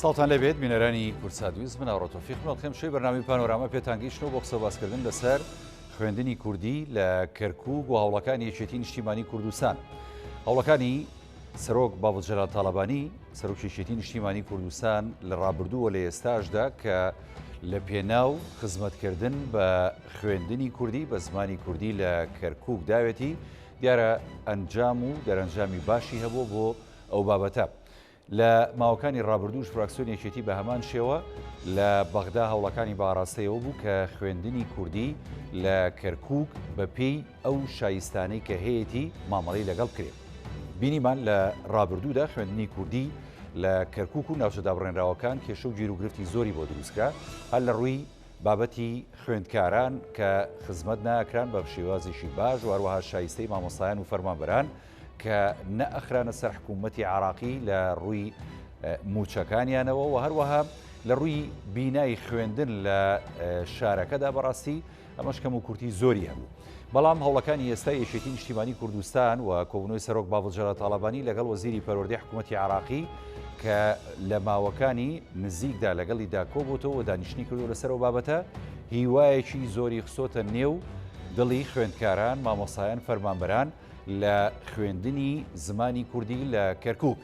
سڵاوتان لێبێت بینەرانی کوردسات ویست من ئاڕۆ تۆفیق مەڵخێم شوی بەرنامەی پانۆراما پێتان گەیشتەوە بۆ قسە باسکردن لەسەر خوێندنی کوردی لە کەرکوک و هەوڵەکانی یەکێتی نیشتیمانی کوردستان هەوڵەکانی سەرۆک باڤڵ جەلال تاڵەبانی، سەرۆکی یەکێتی نیشتیمانی کوردستان لە ڕابردوو و لە ئێستاشدا کە لە پێناو خزمەتکردن بە خوێندنی کوردی بە زمانی کوردی لە کەرکووک داوێتی، دیارە ئەنجام و دەرەنجامی باشی هەبووە بۆ ئەو بابەتە. لە ماوەکانی ڕابردووش فراکسیۆنی یەکێتی بە هەمان شێوە لە بەغدا هەوڵەکانی بە ئاراستەی ئەوە بوو کە خوێندنی کوردی لە کەرکووک بە پێی ئەو شایستانەی کە هەیەتی مامەڵەی لەگەڵ بکرێت. بینیمان لە ڕابردوودا خوێندنی کوردی لە کەرکووک و ناوچە دابڕێنراوەکان کێشە و گیروگرفتی زۆری بۆ دروستکرا هەر لە ڕووی بابەتی خوێندکاران کە خزمەت ناکران بە شێوازێکی باش و هەروەها شایستەی مامۆستایان و فەرمانبەران کە نەئەخرانە سەر حکوومەتی عراقی لە ڕووی موچەکانیانەوە و هەروەها لە ڕووی بینای خوێندن لە شارەکەدا بەڕاستی ئەمەش کەموکورتی زۆری هەبوو. بەڵام هەوڵەکانی ئێستای یەکێتی نیشتیمانی کوردستان و کۆبوونەوەی سەرۆک باڤڵ جەلال تاڵەبانی لەگەڵ وەزیری پەروەردەی حکوومەتی عێراقی کە لە ماوەکانی نزیکدا لەگەڵیدا کۆبۆتەوە و دانیشتنی کردو لەسەر ئەو بابەتە هیوایەکی زۆری خستۆتە نێو دڵی خوێندکاران، مامۆستایان، فەرمانبەران لە خوێندنی زمانی کوردی لە کەرکووک.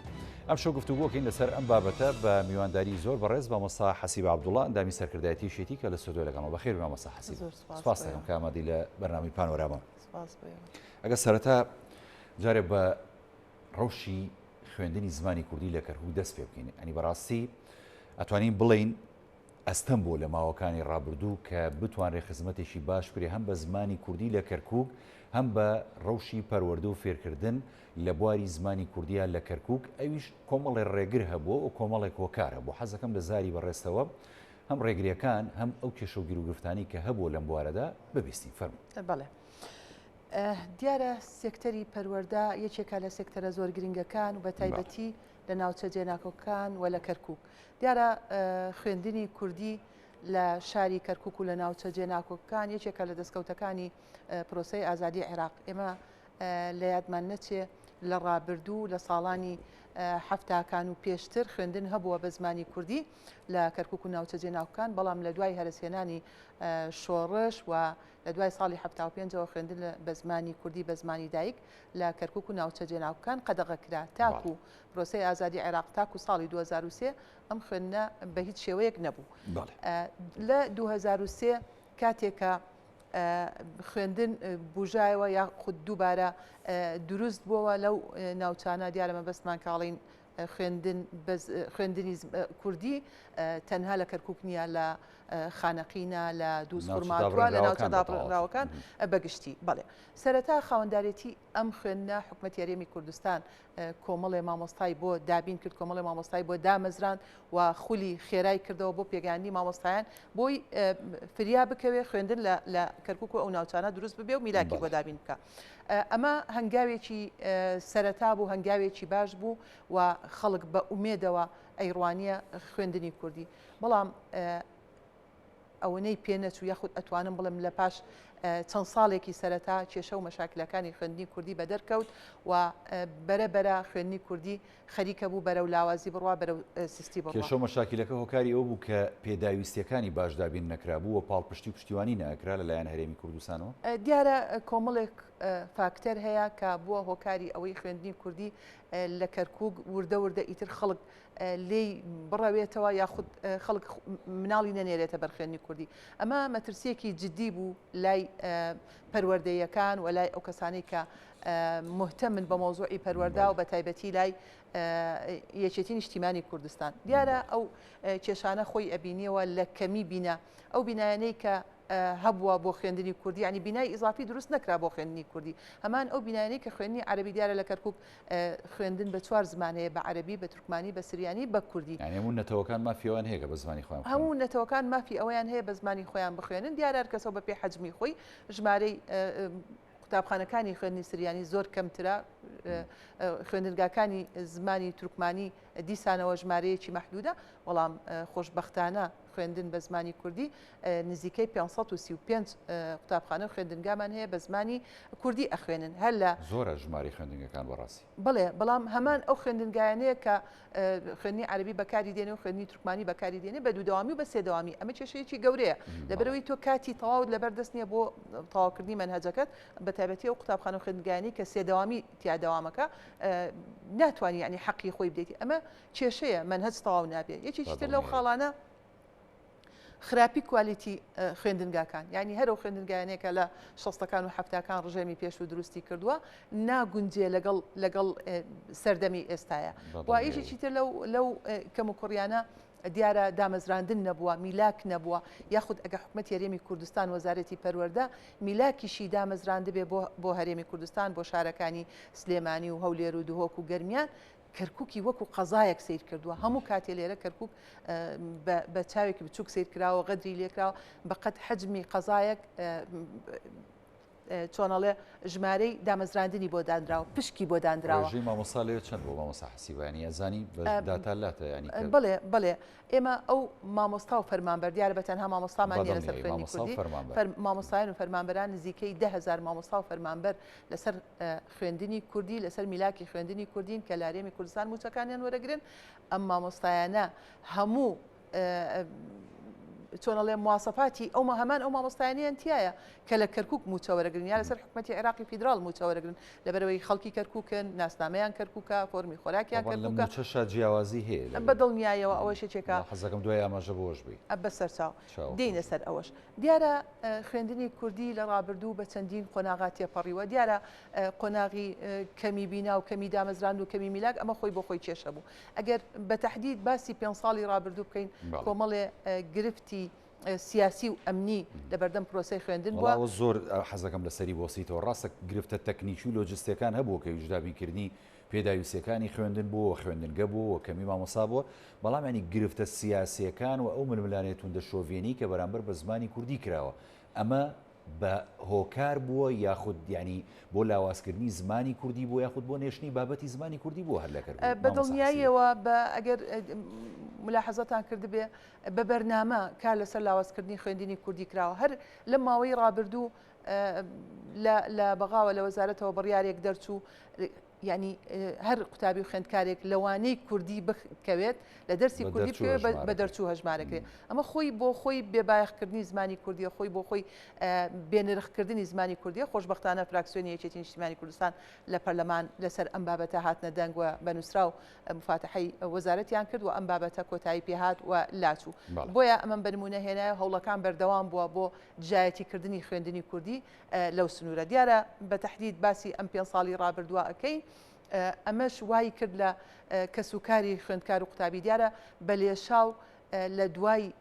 ئەمشەو گفتوگۆکەین لەسەر ئەم بابەتە بە میوانداری زۆر بەڕێز مامۆستا حەسیب عەبدوڵا ئەندامی سەرکردایەتی یەکێتی کە لە ستۆدیۆ لەگەڵمە. بەخێربێی مامۆستا حەسیب. سپاس دەکەم کە ئامادەی لە بەرنامەی پانۆراما. ئەگەر سەرەتا جارێ بە ڕەوشی خوێندنی زمانی کوردی لە کەرکووک دەست پێ بکەین ئەنی بەڕاستی ئەتوانین بڵێین ئەستەم بووە لە ماوەکانی ڕابردوو کە بتوانرێ خزمەتێکی باش بکرێ هەم بە زمانی کوردی لە کەرکووک هەم بە ڕەوشی پەروەردە و فێرکردن لە بواری زمانی کوردییا لە کەرکووک ئەویش کۆمەڵێ ڕێگر هەبووە و کۆمەڵێک هۆکار هەبوو حەزەکەم لە زاری بەڕێزتەوە هەم ڕێگرییەکان هەم ئەو کێشە و گیروگرفتانەی کە هەبووە لەم بوارەدا ببیستین فەرموو. بەڵێ. دیارە سێکتەری پەروەردە یەکێکە لە سێکتەرە زۆر گرنگەکان و بە تایبەتی لە ناوچە جێناکۆکەکان و لە کەرکووک. دیارە خوێندنی کوردی لە شاری کەرکووک و لە ناوچە جێناکۆکەکان یەکێکە لە دەستکەوتەکانی پرۆسەی ئازادی عێراق. ئێمە لە یادمان نەچێ لە ڕابردوو لە ساڵانی حەفتاکان و پێشتر خوێندن هەبووە بە زمانی کوردی لە کەرکووک و ناوچە جێناکۆکان، بەڵام لە دوای هەرەسهێنانی شۆڕش و لە دوای ساڵی 75ەوە خوێندن بە زمانی کوردی بە زمانی دایک لە کەرکوک و ناوچە جێناکۆکان قەدەغە کرا تاکو پرۆسەی ئازادی عێراق تاکو ساڵی 2003 ئەم خوێندنە بە هیچ شێوەیەک نەبوو. لە 2003 کاتێک کە خوێندن بوژایەوە یاخود دووبارە دروست بووەوە لەو ناوچانە دیارە مەبەستمان کاڵین خوێندن خوێندنی کوردی تەنها لە کەرکک نییە لە خانەقینە لە دووزخورماتوە لە ناوچە دابڕراوەکان بەگشتی بەڵێ سەرەتا خاوەندارێتی ئەم خوێندنە حکومەتی هەرێمی کوردستان کۆمەڵێ مامۆستای بۆ دابین کرد، کۆمەڵێ مامۆستای بۆ دامەزراند و خولی خێرای کردەوە بۆ پێگەیاندنی مامۆستایان بۆی فریا بکەوێ خوێندن لە کەرکوک و ئەو ناوچانە دروست ببێ و میلاکی بۆ دابین بکە. ئەمە هەنگاوێکی سەرەتا بوو، هەنگاوێکی باش بوو و خەڵک بە ئومێدەوە ئەیڕوانیە خوێندنی کوردی. بەڵام ئەوەنەی پێ نەچوو یاخود ئەتوانم بڵێم لە پاش چەند ساڵێکی سەرەتا کێشە و مەشاکلەکانی خوێندنی کوردی بەدەر کەوت و بەرە بەرە خوێندنی کوردی خەریکە بوو بەرەو لاوازی بڕوا بەرەو سستی بڕوا. کێشە و مەشاکیلەکە هۆکاری ئەوە بوو کە پێداویستیەکانی باش دابین نەکرابوو و پاڵپشتی و پشتیوانی نەئەکرا لە لایەن هەرێمی کوردستانەوە؟ دیارە کۆمەڵێک فاکتەر هەیە کە بووە هۆکاری ئەوەی خوێندنی کوردی لە کەرکووک وردە وردە ئیتر خەڵک لێی بڕەوێتەوە یاخود خەڵک مناڵی نەنێرێتە بەر خوێندنی کوردی. ئەمە مەترسییەکی جدی بوو لای پەروەردەییەکان و لای ئەو کەسانەی کە مهتەمن بە مەوزوعی پەروەردە و بە تایبەتی لای یەکێتی نیشتیمانی کوردستان. دیارە ئەو کێشانە خۆی ئەبینیەوە لە کەمی بینا، ئەو بینایانەی کە هەبووە بۆ خوێندنی کوردی، یانی بینای ئیزافی دروست نەکرا بۆ خوێندنی کوردی، هەمان ئەو بینایانەی کە خوێندنی عەرەبی دیارە لە کەرکوک خوێندن بە چوار زمان هەیە، بە عەرەبی، بە تورکمانی، بە سریانی، بە کوردی. یانی هەموو نەتەوەکان مافی ئەوەیان هەیە کە بە زمانی خۆیان بخوێنن. هەموو نەتەوەکان مافی ئەوەیان هەیە بە زمانی خۆیان بخوێنن، دیارە هەر کەسەو بە پێی حەجمی خۆی ژمارەی قوتابخانەکانی خوێندنی سریانی زۆر کەمترە، خوێندنگاکانی زمانی تورکمانی. دیسانەوە ژمارەیەکی مەحدودە، بەڵام خۆشبەختانە خوێندن بە زمانی کوردی نزیکەی 535 قوتابخانە و خوێندنگامان هەیە بە زمانی کوردی ئەخوێنن هەر لە زۆرە ژمارەی خوێندنگەکان بەڕاستی. بەڵێ، بەڵام هەمان ئەو خوێندنگایانەیە کە خوێندنی عەرەبی بەکاری دێنێ و خوێندنی تورکمانی بەکاری دێنێ بە دوودەوامی و بە سێدەوامی ئەمە کێشەیەکی گەورەیە لەبەرەوەی تۆ کاتی تەواوت لەبەر دەست نییە بۆ تەواوکردنی مەنهەجەکەت بە تایبەتی ئەو قوتابخانە و خوێندنگایانەی کە سێدەوامی تیا دەوامەکە ناتوانانی یعنی حەقی خۆی بدەیت ئەمە کێشەیە مەنهەج تەواو نابێ یەکێکی تر لەو خاڵانە خراپی کوالیتی خوێندنگاکان یعنی هەرو خوێندنگایانەیە کە لە شەستەکان و حەفتاکان ڕژێمی پێشوو دروستی کردووە ناگونجێ لەگەڵ لەگەڵ سەردەمی ئێستاە و یەکێکی تر لەو لەو کەم و کوڕیانە دیارە دامەزراندن نەبووە میلاک نەبووە یاخود ئەگە حکومەت هەرێمی کوردستان وەزارەتی پەروەردە میلاکیشی دامەزراندبێ بۆ بۆ هەرێمی کوردستان بۆ شارەکانی سلێمانی و هەولێر و دهۆک و گەرمیان کەرکوکی وەکو قەزایەک سەیر کردووە، هەموو کاتێ لێرە کەرکوک بە چاوێکی بچووک سەیر کراوە، غەدری لێکراوە، بەقەد حەجمی قەزایەک چۆنەڵێ ژمارەی دامەزراندنی بۆ دانراوە، پشکی بۆ دانراوە. ڕێژەی مامۆستا لەوێ چەند بووە مامۆستا حەسیبە؟ یانی ئەزانی بە داتا لاتە یانی کە. بەڵێ بەڵێ ئێمە ئەو مامۆستا و فەرمانبەر دیارە بە تەنها مامۆستامان نییە لەسەر خوێندنی کوردی، مامۆستایان و فەرمانبەران نزیکەی 10,000 مامۆستا و فەرمانبەر لەسەر خوێندنی کوردی لەسەر میلاکی خوێندنی کوردین کە لە هەرێمی کوردستان مووچەکانیان وەرەگرن، ئەم مامۆستایانە هەموو چۆن ئەڵێم مواسەفاتی ئەو هەمان ئەو مامۆستایانیان تایە کە لە کەرکک موچە وەرەگرن یا لەسەر حکوومەتی عێراقی فیدراڵ موچە وەرەگرن لەبەرەوەی خەڵکی کەرککن ناسنامەیان کەرککە فۆرمی خۆراکیان کەرککە چەشا جیاوازی هەیە بە دڵنیایەوە ئەوەش یەکێکە حەزەکەم دوای ئاماژە بۆش بی بە سەرچاو دێینە سەر ئەوەش. دیارە خوێندنی کوردی لە ڕابردوو بە چەندین قۆناغا تێپەڕیوە. دیارە قۆناغی کەمی بینا و کەمی دامەزراند و کەمی میلاک ئەمە خۆی بۆ خۆی کێشە بوو. ئەگەر بە تەحدید باسی پێنج ساڵی ڕابردوو بکەین کۆمەڵێ گرفتی سیاسی و ئەمنی لە بەردەم پرۆسەی خوێندن بووە. وەڵا زۆر حەزەکەم لەسەری بوەستیتەوە. ڕاستە گرفتە تەکنیکی و لۆجستیەکان هەبووە کە ئەویش دابینکردنی پێداویستیەکانی خوێندن بووە و خوێندنگە بووە و کەمی مامۆستا بووە، بەڵام یانی گرفتە سیاسیەکان و ئەو ململانێ توندە شۆڤێنی کە بەرامبەر بە زمانی کوردی کراوە ئەمە بە هۆکار بووە یاخود یانی بۆ لاوازکردنی زمانی کوردی بووە یاخود بۆ نێشتنی بابەتی زمانی کوردی بووە هەر لە کەرکوک بە مامۆستا حەسیبە؟ دڵنیاییەوە بە ئەگەر ملاحەزەتان کردبێ بە بەرنامە کار لەسەر لاوازکردنی خوێندنی کوردی کراوە هەر لەم ماوەی ڕابردوو لە لە بەغاوە لە وەزارەتەوە بڕیارێک دەرچوو یعنی هەر قوتابی و خوێندکارێک لەوانەی کوردی بکەوێت لە دەرسی کوردی بکەوێت بە دەرچوو هەژمارەکرێت ئەمە خۆی بۆ خۆی بێبایەخکردنی زمانی کوردیە خۆی بۆ خۆی بێنرخکردنی زمانی کوردیە خۆشببختانە فراکسیۆنی یەکێتی نیشتیمانی کوردستان لە پەرلەمان لەسەر ئەم بابەتە هاتنە دەنگ و بە نووسراو مفاتحەی وەزارەتیان کرد و ئەم بابەتە کۆتایی پێهات و لاچوو بۆیە ئەمەم بە نمونە هێنایە هەوڵەکان بەردەوام بووە بۆ دژایەتی کردنی خوێندنی کوردی لەو سنوورە. دیارە بە تەحدید باسی ئەم پێنج ساڵی ڕابردووە ئەکەین، ئەمەش وای کرد لە کەسوکاری خوێندکار و قوتابی دیارە بە لێشاو لە دوای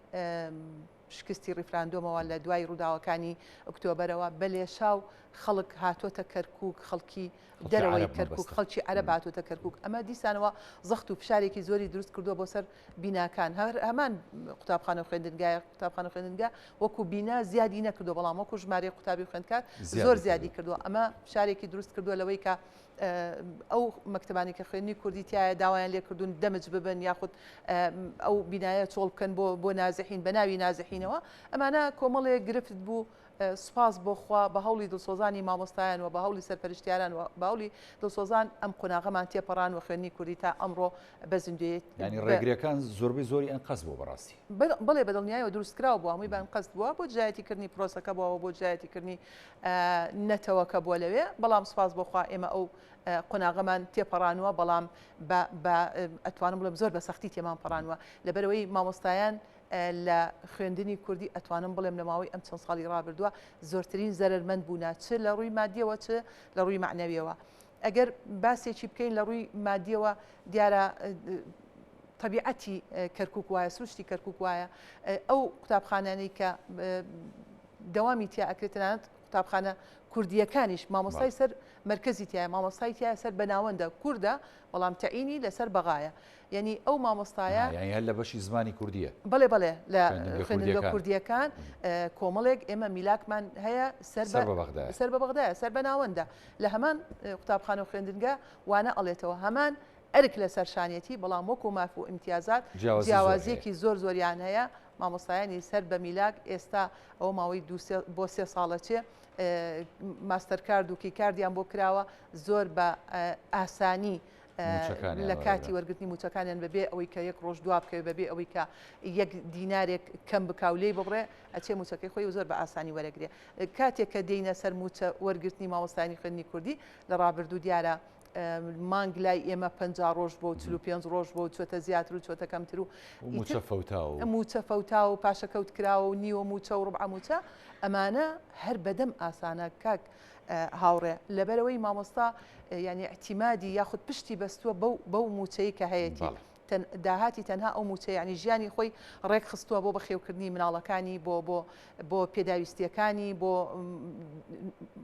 شکستی ڕیفراندۆمەوە لە دوای ڕووداوەکانی ئۆکتۆبەرەوە بە لێشاو خەڵک هاتۆتە کەرکووک، خەڵکی دەرەوەی کەرکوک، خەڵکی عەرەب هاتۆتە کەرکوک، ئەمە دیسانەوە زەخت و فشارێکی زۆری دروست کردووە بۆ سەر بیناکان، هەر هەمان قوتابخانە و خوێندنگایە، قوتابخانە و خوێندنگا وەکو بینا زیادی نەکردووە، بەڵام وەکو ژمارەی قوتابی و خوێندکار زۆر زیادی کردووە، ئەمە فشارێکی دروست کردووە لەوەی کە ئەو مەکتەبانی کە خوێندنی کوردی تایە داوایان لێکردوون دەمج ببن یاخود ئەو بینایە چۆڵ بکەن بۆ بۆ نازحین بە ناوی نازحینەوە ئەمانە کۆمەڵێک گرفت بوو سوپاس بۆ خوا بە هەوڵی دڵسۆزانی مامۆستایان و بە هەوڵی سەرپەرشتیاران و بە هەوڵی دڵسۆزان ئەم قۆناغەمان تێپەڕان و خوێندنی کوردی تا ئەمڕۆ بە زیندوویی یانی ڕێگریەکان زۆربەی زۆری ئەنقەست بووە بەڕاستی. بەڵێ بە دڵنیایەوە دروستکراو بووە هەمووی بە ئەنقەست بووە بۆ دژایەتی کردنی پرۆسەکە بووە و بۆ دژایەتی کردنی نەتەوەکە بووە لەوێ بەڵام سوپاس بۆ خوا ئێمە ئەو قۆناغەمان تێپەڕانووە بەڵام بە بە ئەتوانم بڵێم زۆر بە سەختی تێمان پەڕانووە لەبەرئەوەی مامۆستایان لە خوێندنی کوردی ئەتوانم بڵێم لە ماوەی ئەم چەند ساڵی ڕابردووە زۆرترین زەرەرمەند بوونە چ لە ڕووی مادیەوە چ لە ڕووی مەعنەویەوە ئەگەر باسێکی بکەین لە ڕووی مادیەوە دیارە تەبیعەتی کەرکک وایە سروشتی کەرکک وایە ئەو قوتابخانانەی کە دەوامی تیا ئەکرێت تەنانەت قوتابخانە کوردییەکانیش مامۆستای سەر مەرکەزی تیایە مامۆستای تیایە سەر بە ناوەندە کوردە بەڵام تەعینی لەسەر بەغایە یعنی ئەو مامۆستایە یعنی هەر لە بەشی زمانی کوردیە بەڵێ بەڵێ لە خوێندنگە کوردیەکان کۆمەڵێک ئێمە میلاکمان هەیە سەر بە بەغدایە سەر بە بەغدایە سەر بە ناوەندە لە هەمان قوتابخانە و خوێندنگە وانە ئەڵێتەوە هەمان. ئەرک لەسەر شانیەتی، بەڵام وەکو ماف و ئیمتیازات جیاوازییەکی زۆر زۆریان هەیە، مامۆستایانی سەر بە میلاک ئێستا ئەوە ماوەی دوو سێ بۆ سێ ساڵە چێ ماستەر کارد و کیکاردیان بۆ کراوە زۆر بە ئاسانی لە کاتی وەرگرتنی موچەکانیان بەبێ ئەوەی کە یەک ڕۆژ دوا بکەوێت بەبێ ئەوەی کە یەک دینارێک کەم بکا و لێی ببڕێ ئەچێ موچەکەی خۆی و زۆر بە ئاسانی وەرەگرێ کاتێک کە دێینە سەر موچە وەرگرتنی مامۆستایانی خوێندنی کوردی لە ڕابردوو دیارە مانگ لای ئێمە 50 ڕۆژ بۆ 45 ڕۆژ بۆ چۆتە زیاتر و چۆتە کەمتر و موچە فەوتاو موچە فەوتاو و پاشەکەوت کراوە و نیوە موچە و ڕبع موچە ئەمانە هەر بەدەم ئاسانە کاک هاوڕێ لەبەرئەوەی مامۆستا یانی ئیعتیمادی یاخود پشتی بەستووە بەو بەو مووچەی کە هەیەتی داهاتی تەنها ئەو مووچە یانی ژیانی خۆی ڕێک خستووە بۆ بەخێوکردنی مناڵەکانی بۆ بۆ بۆ پێداویستیەکانی بۆ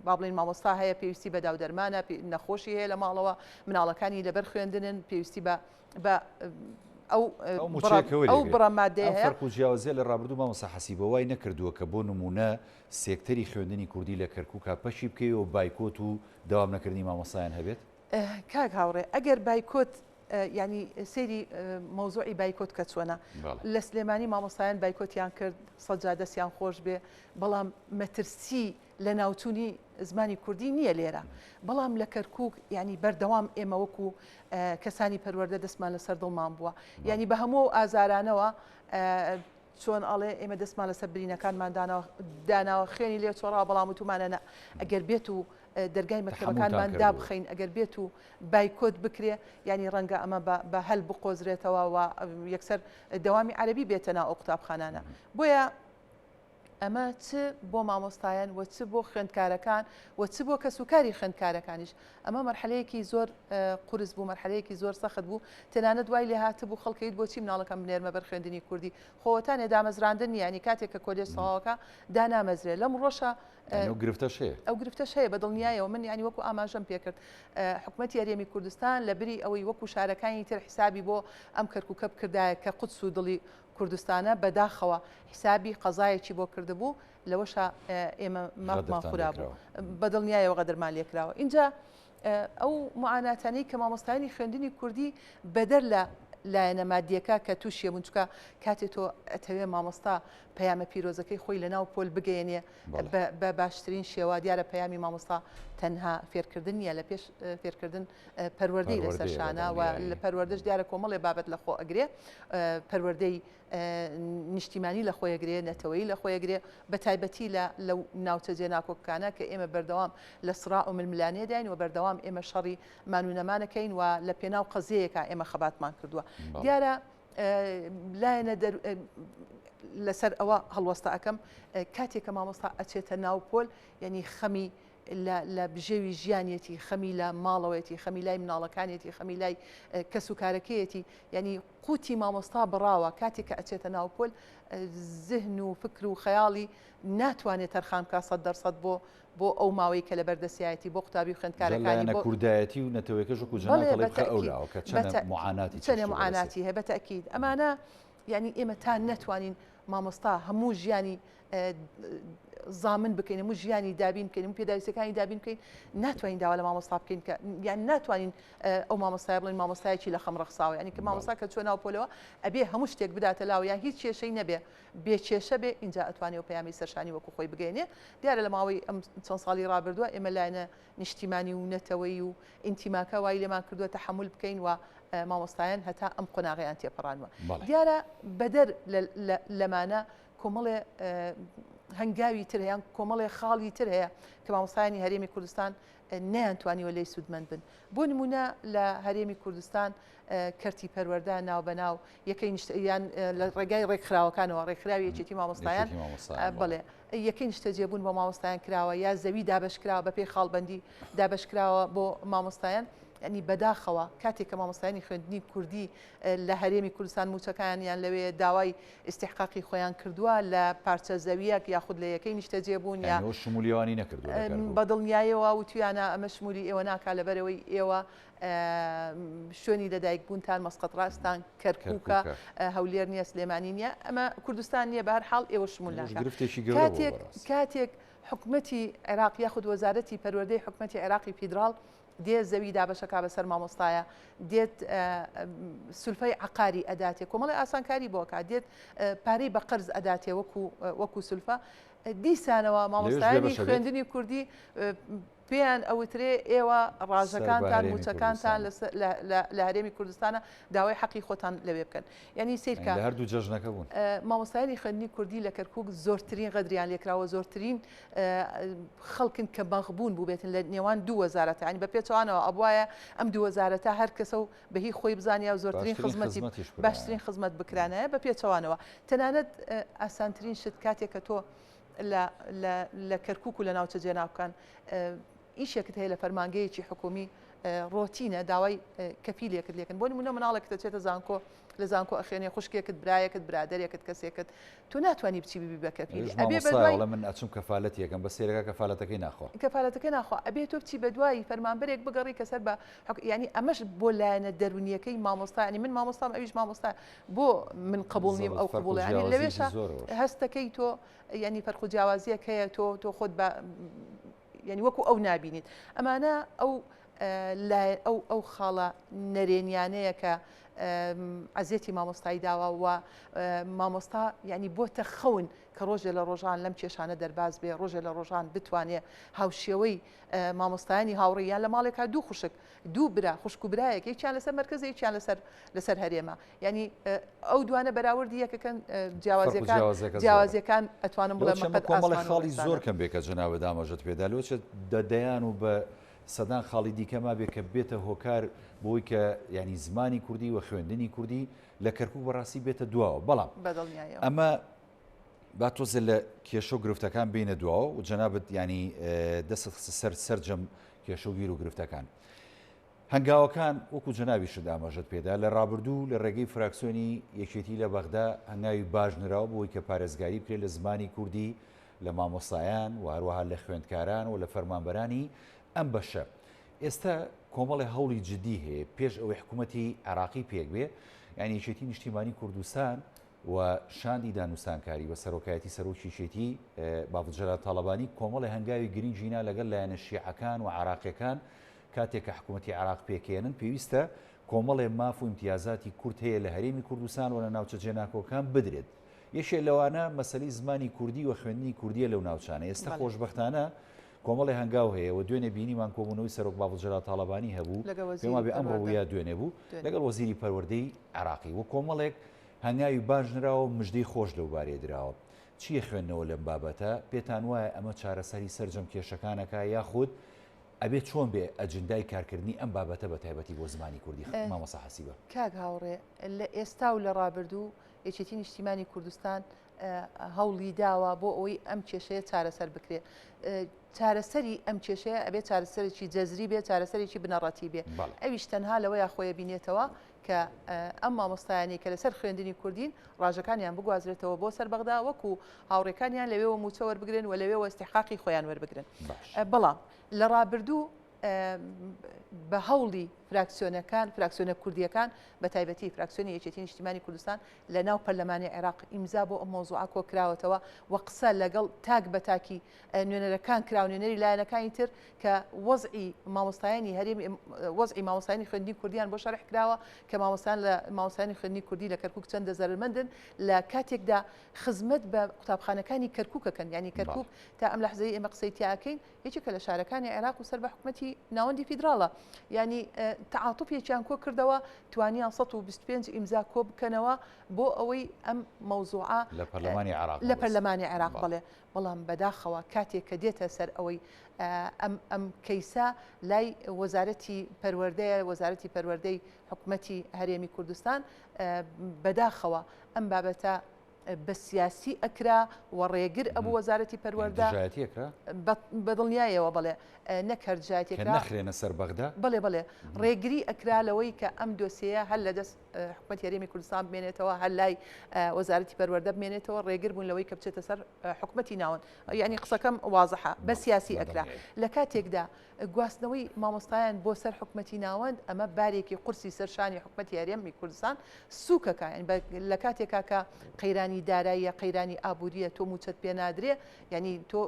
با بڵێین مامۆستا هەیە پێویستی بە داودەرمانە نەخۆشی هەیە لە ماڵەوە مناڵەکانی لەبەر خوێندنن پێویستی بە بە ئەو ئەو بڕە مادەیە هەیە. فەرق و جیاوازیە لە ڕابردوو مامۆستا حەسیبە وای نەکردووە کە بۆ نموونە سێکتەری خوێندنی کوردی لە کەرکوکا پەکی بکەوێ و بایکۆت و دەوام نەکردنی مامۆستایان هەبێت؟ کاک هاوڕێ ئەگەر بایکۆت یانی سەیری مەوزوعی بایکۆت کە چۆنە لە سلێمانی مامۆستایان بایکۆتیان کرد سەجا دەستیان خۆش بێ بەڵام مەترسی لەناوچوونی زمانی کوردی نییە لێرە بەڵام لە کەرکک ینی بەردەوام ئێمە وەکو کەسانی پەروەردە دەستمان لەسەر دڵمان بووە ینی بە هەموو ئازارانەوە چۆن ئەڵێ ئێمە دەستمان لەسەر برینەکانمان داناوە خوێنی لێ چۆڕاوە بەڵام وتومانە نا ئەگەر بێت و دەرگای مەکتەبەکانمان دابخەین ئەگەر بێت و بایکۆت بکرێ یعنی ڕەنگە ئەمە بە هەل بقۆزرێتەوە و یەکسەر دەوامی عەربی بێتە ناو ئەو قوتابخانانە بۆیە ئەمە چ بۆ مامۆستایان و چ بۆ خوێندکارەکان و چ بۆ کەسوکاری خوێندکارەکانیش ئەمە مەرحەلەیەکی زۆر قورس بوو، مەرحەلەیەکی زۆر سەخت بوو، تەنانەت وای لێ هاتبوو خەڵک ئەیوت بۆچی مناڵەکەم بنێرمە بەر خوێندنی کوردی، خۆ وەتانێ دامەزراندن نییە، یانی کاتێک کە کۆلێژ تەواوەکا دانامەزرێ، لەم ڕۆشە یانی ئەو گرفتەش هەیە؟ ئەو گرفتەش هەیە بە دڵنیایەوە، من یانی وەکو ئاماژەم پێکرد حکومەتی هەرێمی کوردستان لە بری ئەوەی وەکو شارەکانی تر حیسابی بۆ ئەم کەرکوکە بکردایە کە قودس و دڵی کوردستانە، بەداخەوە حیسابی قەزایەکی بۆ کردبوو، لەوەشا ئێمە مافمان خورابوو بە دڵنیایەوە غەدرمان لێکراوە ئینجا ئەو معاناتانەی کە مامۆستایانی خوێندنی کوردی بەدەر لە لایەنە مادیەکە کە تووشیە بوون چکە کاتێ تۆ ئەتەوێ مامۆستا پەیامە پیرۆزەکەی خۆی لە ناو پۆل بگەێنێ بە باشترین شێوە دیارە پەیامی مامۆستا تەنها فێرکردن نییە لە پێش فێرکردن پەروەردەی لەسەر شانە و لە پەروەردەش دیارە کۆمەڵێ بابەت لە خۆ ئەگرێ پەروەردەی نیشتیمانی لە خۆیەگرێ، نەتەوەیی لە خۆیەگرێ، بە تایبەتی لە لەو ناوچە جێناکۆکانە کە ئێمە بەردەوام لە سڕاع و ململانێداین و بەردەوام ئێمە شەڕی مان و نەمانەکەین و لە پێناو قەزیەیەکا ئێمە خەباتمان کردووە. دیارە لایەنە دەر لەسەر ئەوە هەڵوەستە ئەکەم کاتێک کە مامۆستا ئەچێتە ناو پۆل یعنی خەمی لە لە بژێوی ژیانیەتی خەمی لە ماڵەوەیەتی خەمی لای مناڵەکانیەتی خەمی لای کەس و کارەکەیەتی یعنی قوتی مامۆستا بڕاوە کاتێک کە ئەچێتە ناو پۆل زهن و فکر و خەیاڵی ناتوانێت تەرخان بکا 100% بۆ بۆ ئەو ماوەی کە لەبەر دەستیایەتی بۆ قوتابی و خوێندکارەکانی بۆ کوردایەتی و نەتەوەیەکەش وەکو جەنابت ئەڵێی بخە ئەو لاوە کە چەنە معاناتی چەنێ معاناتی هەیە بەتەئکید ئەمانە یعنی ئێمە تا نەتوانین مامۆستا هەموو ژیانی زامن بکەین هەموو ژیانی دابین بکەین هەموو پێداویستەکانی دابین بکەین ناتوانین داوا لە مامۆستا بکەین کە یان ناتوانین ئەو مامۆستای بڵێن مامۆستایەکی لە خەم ڕەخساوە ینی کە مامۆستا کە چۆ ناو پۆلەوە ئەبێ هەموو شتێک بداتە لاوە یان هیچ کێشەی نەبێ بێ کێشە بێ اینجا ئەتوانێ و پەیامی سەرشانی وەکو خۆی بگەێنێ دیارە لە ماوەی ئەم چەند ساڵی ڕابردووە ئێمە لایەنە نیشتیمانی و نەتەوەی و ئینتیماکە وای لێمان کردووە تەحمل بکەین و مامۆستایان هەتا ئەم قۆناغیان تێپەڕانوە دیارە بەدەر لەمانە کۆمەڵێ هەنگاوی تر هەیە کۆمەڵێ خاڵی تر هەیە کە مامۆستایانی هەرێمی کوردستان نەیانتوانیوە لێی سوودمەند بن. بۆ نموونە لە هەرێمی کوردستان کەرتی پەروەردە ناوبەناو یەکەی یان لە ڕێگای ڕێکخراوەکانەوە ڕێکخراوی یەکێتی مامۆستایان بەڵێ یەکەی نیشتەجێبوون بۆ مامۆستایان کراوە یا زەوی دابەشکراوە بەپێی خاڵبەندی دابەشکراوە بۆ مامۆستایان. یانی بەداخەوە کاتێک کە مامۆستایانی خوێندنی کوردی لە هەرێمی کوردستان مووچەکانیان لەوێ داوای ئیستیحقاقی خۆیان کردووە لە پارچە زەوییەک یاخود لە یەکەی نیشتەجێبوون یا یانی ئەوە شمولی ئەوانی نەکردووە لە کەرکوک. بە دڵنیایەوە وتویانە ئەمە شمولی ئێوە ناکا لەبەرئەوەی ئێوە شوێنی لەدایکبوونتان مەسقەت ڕاستان کەرکوکە هەولێر نییە سلێمانی نییە ئەمە کوردستان نییە بە هەر حاڵ ئێوە شمول ناکا گرفتێکی گەورە بووە کاتێک بەڕاست. کاتێک حکومەتی عێراق یاخود وەزارەتی پەروەردەی حکومەتی عێراقی فیدراڵ. دێ زەوی دابەشەکا بەسەر مامۆستایە دێت سولفەی عقاری ئەداتێ کۆمەڵی ئاسانکاری بۆ ئەکا دێت پارەی بە قەرز ئەداتێ وەکو وەکو سولفە دیسانەوە مامۆستایانی خوێندنی کوردی پێیان ئەوترێ ئێوە ڕاژەکانتان موچەکانتان لە هەرێمی کوردستانە داوای حەقی خۆتان لەوێ بکەن یعنی سیرکە لە هەردوو جەژنەکە بوون مامۆستایانی خوێندنی کوردی لە کەرکک زۆرترین غەدریان لێکراوە زۆرترین خەڵکن کە مەغبوون بووبێتن لە نێوان دوو وەزارەتە ینی بە پێچوانەوە ئەبواە ئەم دوو وەزارەتە هەر کەسە و بەهی خۆی بزانیا و زۆرترین خزمەتی باشترین خزمەت بکرانایە بە پێچەوانەوە تەنانەت ئاسانترین شت کاتێک کە تۆ لە لە لە کەرکک و لە ناوچە جێناوکان ئیشێکت هەیە لە فەرمانگەیەکی حکومی ڕۆتینە داوای کەفیلێکت لێکن بۆ نمونە مناڵێک دەچێتە زانکۆ لە زانکۆ ئەخوێنێ خوشکێکت برایەکت برادەرێکت کەسێکت تۆ ناتوانانی بچی ببی بە کەفیل ئەبێ بەدوای من ئەچم کەفالەت یەکەم بە سێرەکە کەفالەتەکەی ناخوا کەفالەتەکەی ناخوا ئەبێ تۆ بچی بەدوای فەرمانبەرێک بگەڕی کە سەر بە ینی ئەمەش بۆ لایەنە دەرونیەکەی مامۆستا ینی من مامۆستام ئەویش مامۆستا بۆ من قبول نیم ئەو قبوڵە ینی لەوێشە هەستەکەی تۆ ینی فەرق و جیاوازیەک هەیە تۆ تۆ خۆت بە یعنی وەکو ئەو نابینیت ئەمانە ئەو ئەو ئەو خاڵە نەرێنیانەیە کە عەزێتی مامۆستای داوە و مامۆستا یعنی بۆتە خەون کە ڕۆژێ لە ڕۆژان لەم کێشانە دەرباز بێ ڕۆژێ لە ڕۆژان بتوانێ هاوشێوەی مامۆستایانی هاوڕێ یان لە ماڵێکا دوو خوشک دوو برا خوشک و برایەک یەکیان لەسەر مەرکەزە یەکیان لەسەر لەسەر هەرێمە یعنی ئەو دوانە بەراوردی یەکەکەن جیاوازیەکان جیاوازیەکان ئەتوانم بڵێم کۆمەڵی خاڵی زۆر کەم بێ کە جەنابت ئاماژەت پێدا لۆچێت دەیان و بە سەدان خاڵی دیکە مابێ کە بێتە هۆکار بۆی کە ینی زمانی کوردی و خوێندنی کوردی لە کەرکک بەڕاستی بێتە دواوە بەڵام ئەمە با تۆزێ لە کێشە و گرفتەکان بینە دواوە و جەنابت ینی دەست خستە سەر سەرجەم کێشە و گیر و گرفتەکان. هەنگاوەکان وەکو جەنابیشت ئاماژەت پێدا لە ڕابردوو لە ڕێگەی فراکسیۆنی یەکێتی لە بەغدا هەنگاوی باش نراوە بۆی کە پارێزگاری بکرێت لە زمانی کوردی لە مامۆستایان و هەروەها لە خوێندکاران و لە فەرمانبەرانی ئەم بەشە. ئێستا کۆمەڵێ هەوڵی جدی هەیە پێش ئەوەی حکوومەتی عێراقی پێک بێ یانی یەکێتی نیشتیمانی کوردستان و شاندی دانوستانکاری بە سەرۆکایەتی سەرۆکی یەکێتی بافڵ جەلال تاڵەبانی کۆمەڵێ هەنگاوی گرنگی نا لەگەڵ لایەنە شیعەکان و عێراقیەکان کاتێک کە حکوومەتی عێراق پێکێنن پێویستە کۆمەڵێ ماف و ئیمتیازاتی کورد هەیە لە هەرێمی کوردستان و لە ناوچە جێناکۆکان بدرێت یەکێ لەوانە مەسەلەی زمانی کوردی و خوێندنی کوردیە لەو ناوچانە ئێستا خۆشبەختانە کۆمەڵێ هەنگاو هەیە و دوێنێ بینیمان کۆبوونەوەی سەرۆک بافڵ جەلال تاڵەبانی هەبوو پێم وابێ ئەمڕۆ بوو یا دوێنێ بوو لەگەڵ وەزیری پەروەردەی عێراقی و کۆمەڵێک هەنگاوی باش نراوە و مژدەی خۆش لەو بارەیە دراوە. چییە خوێندنەوە لەم بابەتە؟ پێتان وایە ئەمە چارەسەری سەرجەم کێشەکانەکا یاخود ئەبێ چۆن بێ ئەجندای کارکردنی ئەم بابەتە بە تایبەتی بۆ زمانی کوردی مامۆستا حەسیبە؟ کاک هاوڕێ لە ئێستا و لە ڕابردوو یەکێتی نیشتیمانی کوردستان هەوڵی داوە بۆ ئەوەی ئەم کێشەیە چارەسەر بکرێت. چارەسەری ئەم کێشەیە ئەبێ چارەسەرێکی جەزری بێ چارەسەرێکی بنەڕەتی بێ ئەویش تەنها لەوەیە خۆی بینێتەوە کە ئەم مامۆستایانەی کە لەسەر خوێندنی کوردین ڕاژەکانیان بگوازرێتەوە بۆ سەر بەغدا وەکو هاوڕێکانیان لەوێوە مووچە وەربگرن و لەوێوە ئیستیحقاقی خۆیان وەربگرن. بەڵام لە ڕابردوو بە هەوڵی فراکسیۆنەکان فراکسیۆنە کوردیەکان بە تایبەتی فراکسیۆنی یەکێتی نیشتیمانی کوردستان لە ناو پەرلەمانی عێراق ئیمزا بۆ ئەم مەوزوعە کۆکراوەتەوە و قسە لەگەڵ تاک بە تاکی نوێنەرەکان کرا و نوێنەری لایەنەکانی تر کە وەزعی مامۆستایانی هەرێمی وەزعی مامۆستایانی خوێندنی کوردیان بۆ شەرح کراوە کە مامۆستایان لە مامۆستایانی خوێندنی کوردی لە کەرکوک چەندە زەرەرمەندن لە کاتێکدا خزمەت بە قوتابخانەکانی کەرکوکەکەن یعنی کەرکوک تا ئەم لەحزەی ئێمە قسەی تیاکەین یەکێکە لە شارەکانی عێراق و سەر بە حکومەتی ناوەندی فیدراڵە یعنی تەعاتوفێکیان کۆ کردەوە توانیان 125 ئیمزا کۆ بکەنەوە بۆ ئەوەی ئەم مەوزوعە لە پەرلەمانی عێراق لە پەرلەمانی عێراق بەڵێ بەڵام بەداخەوە کاتێک کە دێتە سەر ئەوەی ئەم ئەم کەیسە لای وەزارەتی پەروەردەیە وەزارەتی پەروەردەی حکومەتی هەرێمی کوردستان بەداخەوە ئەم بابەتە بە سیاسی ئەکرا و ڕێگر ئەبوو وەزارەتی پەروەردە دژایەتی ئەکرا؟ بە دڵنیایەوە بەڵێ نەک هەر دژایەتی ئەکرا نەخرێنە سەر بەغدا؟ بەڵێ بەڵێ ڕێگری ئەکرا لەوەی کە ئەم دۆسیەیە هەر لە دەست حکومەتی هەرێمی کوردستان بمێنێتەوە هەر لای وەزارەتی پەروەردە بمێنێتەوە ڕێگر بوون لەوەی کە بچێتە سەر حکومەتی ناوەند یعنی قسەکەم وازحە بە سیاسی ئەکرا لە کاتێکدا گواستنەوەی مامۆستایان بۆ سەر حکومەتی ناوەند ئەمە بارێکی قورسی سەر شانی حکومەتی هەرێمی کوردستان سووکەکە لە کاتێکا کە قەیرانی. قەیرانی داراییە، قەیرانی ئابوورییە، تۆ مووچەت پێ نادرێ، یانی تۆ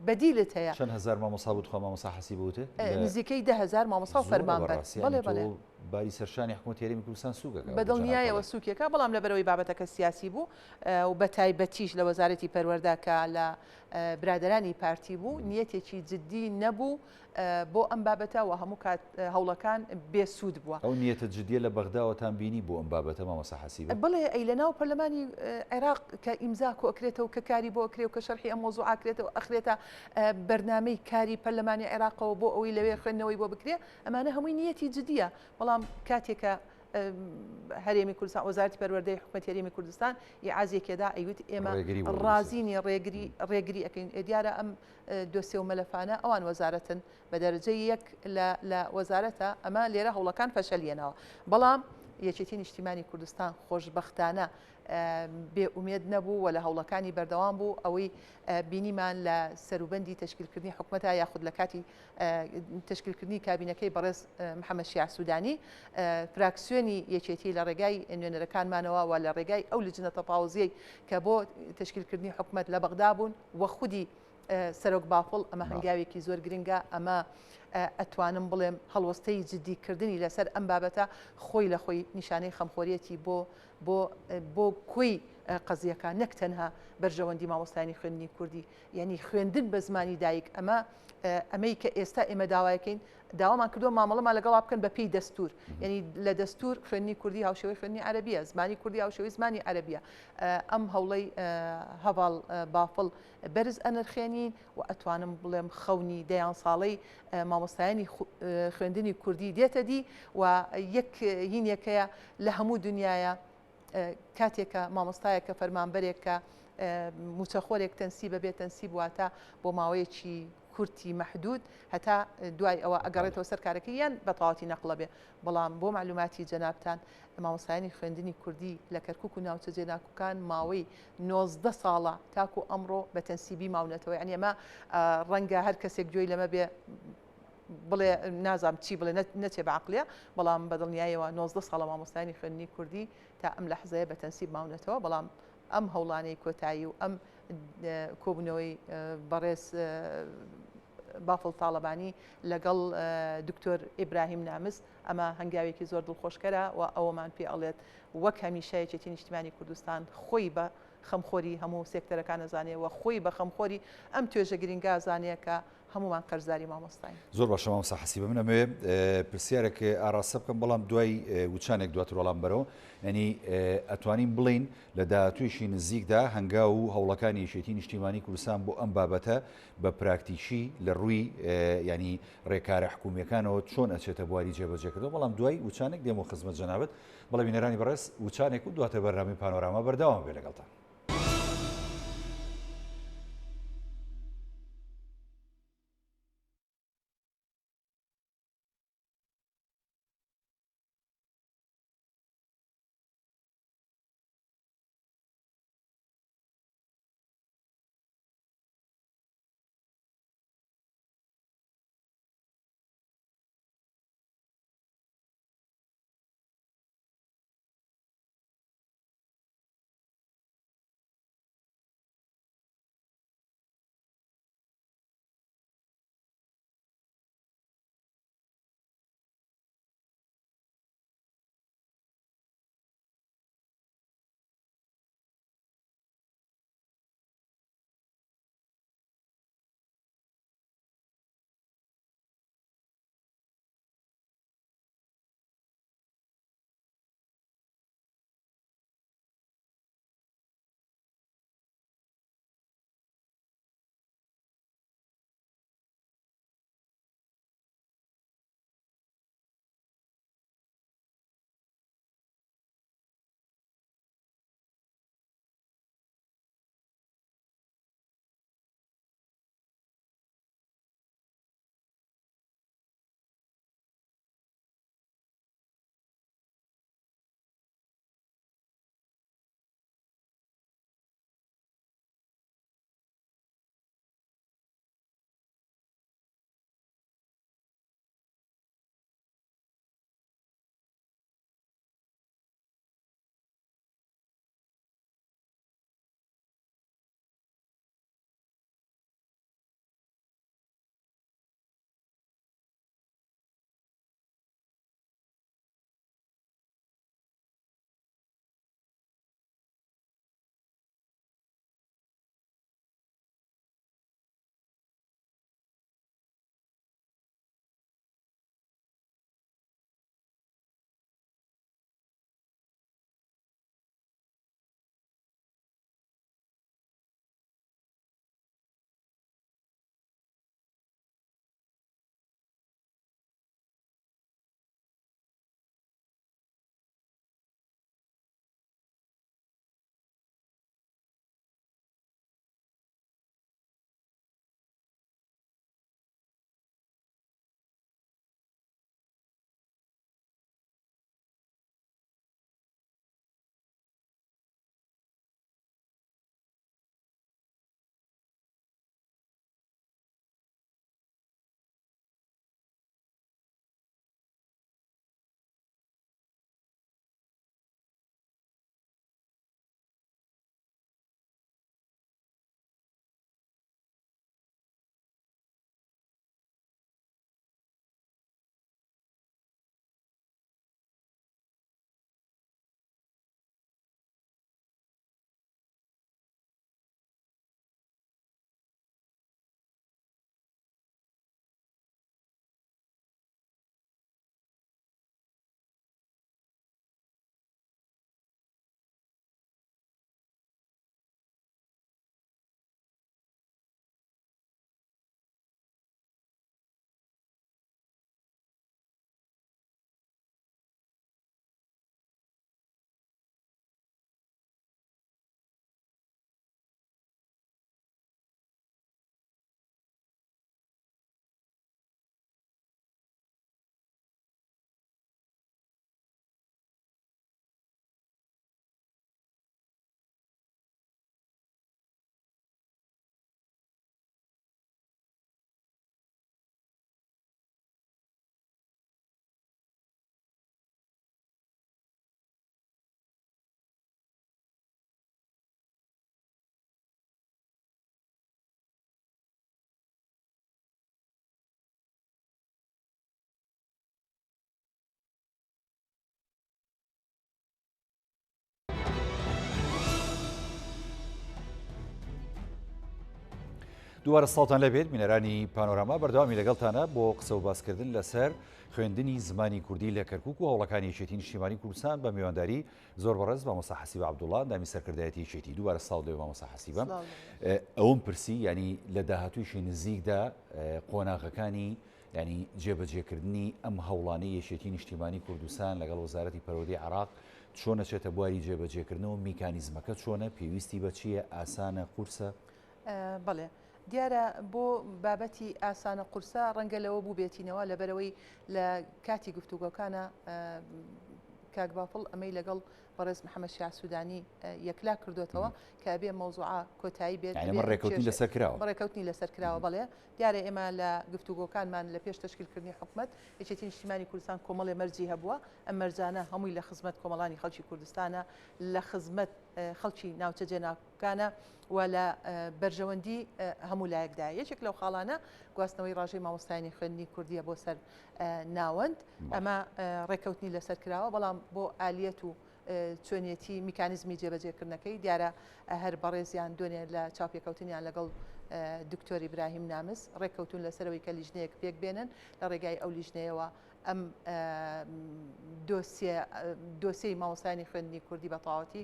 بەدیلت هەیە. چەند هەزار مامۆستا بوو تخوا مامۆستا حەسیبە وتت؟ نزیکەی 10,000 مامۆستا و زۆرە فەرمانبەر. بەڕاستی، بەڵێ یانی تۆ بەڵێ. باری سەرشانی حکوومەتی هەرێمی کوردستان سووک ئەکا بە ئەو جەنابتە دڵنیایەوە بڵێ. سووکی ئەکا، بەڵام لەبەرئەوەی بابەتەکە سیاسی بوو و بە تایبەتیش لە وەزارەتی پەروەردە کە لە برادەرانی پارتی بوو، نیەتێکی جدی نەبوو بۆ ئەم بابەتە و هەموو کات هەوڵەکان بێ سوود بووە. ئەو نیەتە جدیە لە بەغداوەتان بینی بۆ ئەم بابەتە مامۆستا حەسیبە؟ بەڵێ ئەی لە ناو پەرلەمانی عێراق کە ئیمزا کۆ ئەکرێتەوە کە کاری بۆ ئەکرێ و کە شەرحی ئەم مەوزوعە ئەکرێتەوە ئەخرێتە بەرنامەی کاری پەرلەمانی عێراقەوە بۆ ئەوەی لەوێ خوێندنەوەی بۆ بکرێ ئەمانە هەمووی نیەتی جدیە بەڵام کاتێک کە هەرێمی کوردستان وەزارەتی پەروەردەی حکومەتی هەرێمی کوردستان ئیعازێکێدا ئەیوت ئێمە ڕازینی ڕێگری ڕێگری ئەەکەین دیارە ئەم دۆسێ و مەلەفانە ئەوان وەزارەتن بە دەرەجەی یەک لە وەزارەتە ئەمە لێرە هەوڵەکان فەشەلیەنەوە بەڵام یەکێتی نیشتیمانی کوردستان خۆشببختانە بێ ئومێد نەبوو و لە هەوڵەکانی بەردەوام بوو ئەوەی بینیمان لە سەروبەندی تەشکیلکردنی حکومەتە یاخود لە کاتی تەشکیلکردنی کابینەکەی بەڕێز محەممەد شیاع سوودانی فراکسیۆنی یەکێتی لە ڕێگای نوێنەرەکانمانەوە و لە ڕێگای ئەو لجنە تەفاوزیەی کە بۆ تەشکیلکردنی حکومەت لە بەغدا بوون و خودی سەرۆک بافڵ ئەمە هەنگاوێکی زۆر گرنگە ئەمە ئەتوانم بڵێم هەڵوەستەی جدیکردنی لەسەر ئەم بابەتە خۆی لە خۆی نیشانەی خەمخۆریەتی بۆ بۆ بۆ کۆی قەزیەکە نەک تەنها بەرژەوەندی مامۆستایانی خوێندنی کوردی یعنی خوێندن بە زمانی دایک ئەمە ئەمەی کە ئێستا ئێمە داوایەکەین داوامان کردووە مامەڵەمان لەگەڵا بکەن بە پێی دەستور یعنی لە دەستور خوێندنی کوردی هاوشێوەی خوێندنی عەرەبیە زمانی کوردی هاوشێوەی زمانی عەرەبیە ئەم هەوڵەی هەڤاڵ بافڵ بەرز ئەنرخێنین و ئەتوانم بڵێم خەونی دەیان ساڵەی مامۆستایانی خوێندنی کوردی دێتە دی و یەک هینێکەیە لە هەموو دنیاە کاتێکە مامۆستایەکە فەرمانبەرێک کە موچەخۆرێک تەنسیبە بێ تەنسیب واتە بۆ ماوەیەکی کورتی مەحدود هەتا دوای ئەوە ئەگەڕێتەوە سەر کارەکەی یان بە تەواوەتی نەقڵە بێ بەڵام بۆ مەعلوماتی جەنابتان مامۆستایانی خوێندنی کوردی لە کەرکوک و ناوچە جێناکوکان ماوەی 19 ساڵە تاکو ئەمڕۆ بە تەنسیبی ماونەتەوە یعنی ئەمە ڕەنگە هەر کەسێک گوێی لەمە بێ بڵێ نازام چی بڵێ نەچێ بە عقلیە بەڵام بە دڵنیایەوە 19 ساڵە مامۆستایانی خوێندنی کوردی تا ئەم لەحزەیە بە تەنسیب ماونەتەوە بەڵام ئەم هەوڵانەی کۆتایی و ئەم کۆبوونەوەی بەڕێز بافڵ تاڵەبانی لەگەڵ دکتۆر ئیبراهیم نامز ئەمە هەنگاوێکی زۆر دڵخۆشکەرە و ئەوەمان پێ ئەڵێت وەک هەمیشە یەکێتی نیشتیمانی کوردستان خۆی بە خەمخۆری هەموو سێکتەرەکان ئەزانێ و خۆی بە خەمخۆری ئەم توێژە گرینگە ئەزانێ کە هەموومان قەرزاری مامۆستاین. زۆر باشە مامۆستا حەسیبە من ئەمەوێ پرسیارێک ئاراستە بکەم بەڵام دوای وچانێک دواتر وەڵام بەرەوە یعنی ئەتوانین بڵین لە داهاتوویەکی نزیکدا هەنگاو و هەوڵەکانی یەکێتی نیشتیمانی کوردستان بۆ ئەم بابەتە بە پراکتیکی لە ڕووی ینی ڕێکارە حکومیەکانەوە چۆن ئەچێتە بواری جێبەجێکردەوە بەڵام دوای وچانێک دێمەوە خزمەت جەنابت بەڵێ بینەرانی بەڕێز وچانێک و دواتر بەرنامەی پانۆراما بەردەوام بێ لەگەڵتان. دووبارە سڵاوتان لێبێت بینەرانی پانۆراما، بەردەوامی لەگەڵتانە بۆ قسە و باسکردن لەسەر خوێندنی زمانی کوردی لە کەرکوک و هەوڵەکانی یەکێتی نیشتیمانی کوردستان بە میوانداری زۆر بەڕێز مامۆستا حەسیبە عەبدوڵڵا ئەندامی سەرکردایەتی یەکێتی. دووبارە سڵاو لێ مامۆستا حەسیبە. ئەوم پرسی ینی لە داهاتوویشی نزیکدا قۆناغەکانی ینی جێبەجێکردنی ئەم هەوڵانەی یەکێتی نیشتیمانی کوردستان لەگەڵ وەزارەتی پەروەردەی عێراق چۆن ئەچێتە بواری جێبەجێکردنەوە، میکانیزمەکە چۆنە، پێویستی بە چییە، ئاسانە، قورسە؟ بەڵێ دیارە بۆ بابەتی ئاسانە قورسە ڕەنگە لەوە بووبێتینەوە لەبەرەوەی لە کاتی گفتوگۆکانە کاک بافڵ ئەمەی لەگەڵ بەڕێز محەممەد شیاع سوودانی یەکلا کردوێتەوە کە ئەبێ مەوزوعە کۆتایی بێت ڕێکوتنی لەسەر کراوە ڕێکەوتنی لەسەر کراوە بەڵێ دیارە ئێمە لە گفتوگۆکانمان لە پێش تەشکیلکردنی حکومەت یەکێتی نیشتیمانی کوردستان کۆمەڵێ مەرجی هەبووە ئەم مەرجانە هەمووی لە خزمەت کۆمەڵانی خەڵکی کوردستانە لە خزمەت خەڵکی ناوچە جێناکۆکانە و لە بەرژەوەندی هەموو لایەکدایە. یەکێک لەو خاڵانە گواستنەوەی ڕاژەی مامۆستایانی خوێندنی کوردییە بۆ سەر ناوەند. ئەمە ڕێککەوتنی لەسەر کراوە، بەڵام بۆ ئالیەت و چۆنیەتی میکانیزمی جێبەجێکردنەکەی دیارە هەر بەڕێزیان دوێنێ لە چاوپێکەوتنیان لەگەڵ دکتۆر ئیبراهیم نامز ڕێککەوتون لەسەرەوەی کە لیژنەیەک پێک بێنن لە ڕێگای ئەو لیژنەیەوە ئەم دۆسیە دۆسیەی مامۆستایانی خوێندنی کوردی بە تەواوەتی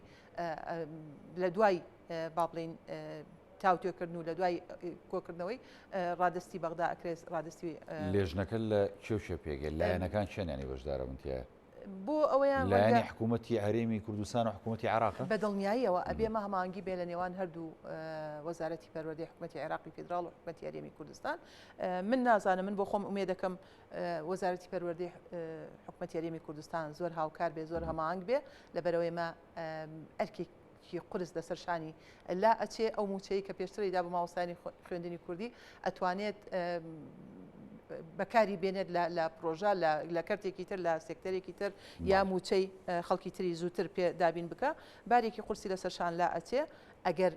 لە دوای با بڵین تاوتوێکردن و لە دوای کۆکردنەوەی ڕادستی بەغدا ئەکرێت ڕادستی لێژنەکە لە کێ و کێ پێگەێت لایەنەکان چێنیانی بەشدارە بن تایە بۆ ئەوەیان لایەنی حکوومەتی هەرێمی کوردستان و حکوومەتی عێراق بە دڵنیاییەوە ئەبێ مە هەماهەنگی بێ لە نێوان هەردوو وەزارەتی پەروەردەی حکوومەتی عێراقی فیدراڵ و حکوومەتی هەرێمی کوردستان من نازانم من بۆ خۆم ئومێ دەکەم وەزارەتی پەروەردەی حکومەتی هەرێمی کوردستان زۆر هاوکار بێ زۆر هەماهەنگ بێ لەبەرئەوەی ئێمە ئەرکێکی قورس لەسەر شانی لا ئەچێ ئەو موچەی کە پێشتری دا بە مامۆستایانی خوێندنی کوردی ئەتوانێت بەکاری بێنێت لە پرۆژە لە کەرتێکی تر لە سێکتەرێکی تر یا موچەی خەڵکی تری زووتر پێ دابین بکە بارێکی قورسی لەسەر شان لا ئەچێ ئەگەر